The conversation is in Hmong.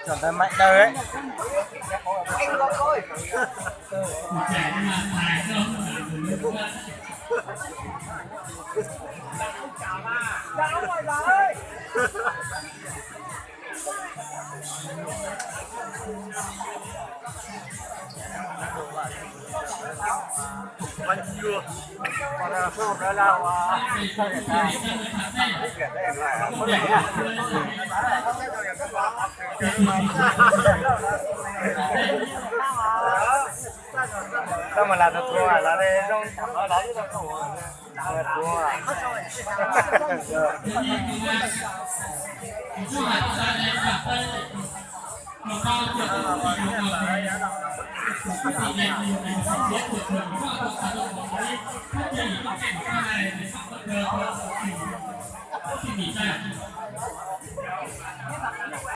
Chọn tay mạnh đời ấy. Tau mas lam tus tuag los de zoo thaum no los ib tau tau.